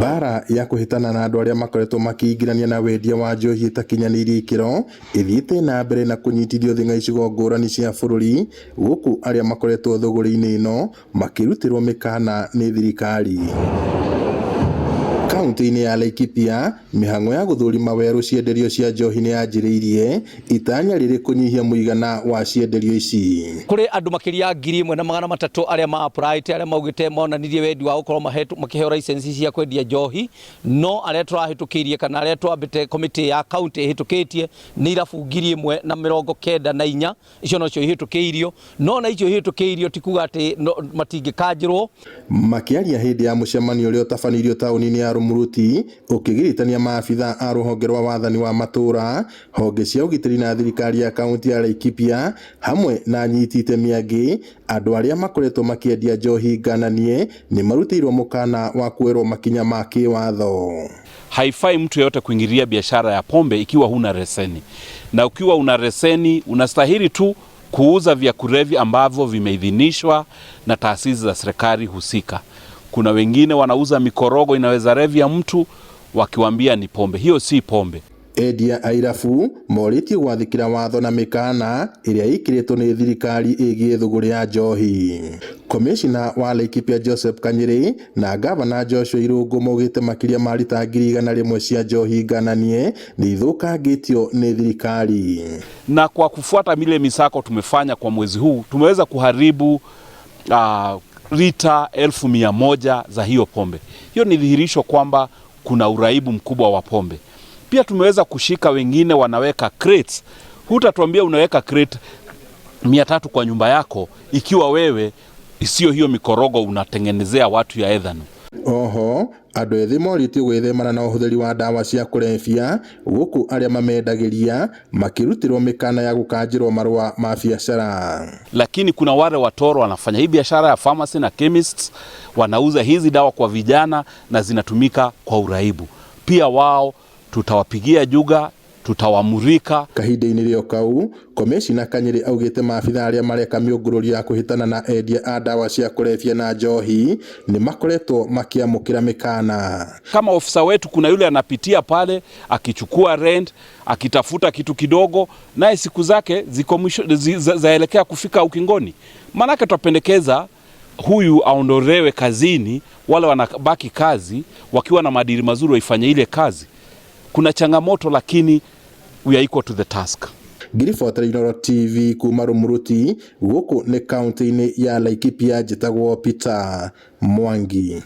Mbara ya kũhĩtana na andũ arĩa makoretwo makĩingĩrania na wendia wa njohi ĩtakinyanĩirie ikĩro ĩthiĩte na mbere na kũnyitithio thing'a icigo ngũrani cia bũrũri, gũkũ arĩa makoretwo thũgũrĩ-inĩ ĩno makĩrutĩrwo mĩkana nĩ thirikari. Kaunti-inĩ ya Laikipia, mĩhang'o ya gũthũrima werũ cienderio cia njohi nĩ yanjĩrĩirie, itanya rĩrĩ kũnyihia mũigana wa cienderio ici. Kũrĩ andũ makĩria ya 1300 arĩa ma apply arĩa maugĩte monanirie wendi wa gũkorwo makĩheo license cia kwendia njohi, no arĩa tũrahĩtũkĩirie kana arĩa twambĩte komĩtĩ ya kaunti ĩhĩtũkĩtie nĩ irabu 1094. Icio nocio ihĩtũkĩirio, no na icio ihĩtũkĩirio ti kuga atĩ matingĩkanjĩrwo. Makĩaria hĩndĩ ya mũcemanio ũrĩa ũtabanĩirio taũni-inĩ ya Rumuruti ũkĩgiritania maabithaa a rũhonge rwa wathani wa matũũra, honge cia ũgitĩri na thirikari ya kaunti ya Laikipia hamwe na anyiti itemi angĩ, andũ arĩa makoretwo makĩendia njohi ngananie nĩ marutĩirwo mũkana wa kuoerwo makinya ma kĩwatho. Haifai mtu yeyote kuingilia biashara ya pombe ikiwa huna leseni, na ukiwa una leseni unastahili tu kuuza vya kulevya ambavyo vimeidhinishwa na taasisi za serikali husika. Kuna wengine wanauza mikorogo inaweza revya mtu wakiwambia ni pombe. Hiyo si pombe. Endia a irabu morĩtio gwathĩkĩra watho na mĩkana ĩrĩa ĩkĩrĩtwo nĩ thirikari ĩgiĩ thũgũrĩ ya njohi. Komĩcina wa Laikipia Joseph Kanyĩrĩ na ngavana Joshua Irũngũ maugĩte makĩria ma rita 100,000 cia njohi ngananie nĩ ithũkangĩtio nĩ thirikari. Na kwa kufuata mile misako tumefanya kwa mwezi huu tumeweza kuharibu lita 100,000 za hiyo pombe. Hiyo ni dhihirisho kwamba kuna uraibu mkubwa wa pombe. Pia tumeweza kushika wengine wanaweka crates. Hutatuambia unaweka crate 300 kwa nyumba yako ikiwa wewe sio hiyo mikorogo unatengenezea watu ya ethanol. Oho andũ ethĩ morĩtio gwĩthemana na ũhũthĩri wa ndawa cia kũrebia gũkũ arĩa mamendagĩria makĩrutĩrwo mĩkana ya gũkanjĩrwo marũa ma biacara. Lakini kuna wale watoro wanafanya hii biashara ya pharmacy na chemists, wanauza hizi dawa kwa vijana na zinatumika kwa uraibu. Pia wao tutawapigia juga, tutawamurika. Kahinda-inĩ rĩo kau komĩcina Kanyĩrĩ augĩte maabitha arĩa mareka mĩũngũrũrio ya kũhĩtana na endia a ndawa cia kũrebia na njohi nĩ makoretwo makĩamũkĩra mĩkana. Kama ofisa wetu kuna yule anapitia pale akichukua rent, akitafuta kitu kidogo, naye siku zake ziko mwisho, zaelekea kufika ukingoni. Maanake tutapendekeza huyu aondolewe kazini, wale wanabaki kazi wakiwa na maadili mazuri waifanye ile kazi. Kuna changamoto lakini we are equal to the task. Ngiribotera Inooro TV kuma Rumuruti gũkũ nĩ kaunti-inĩ ya Laikipia, njĩtagwo Peter Mwangi.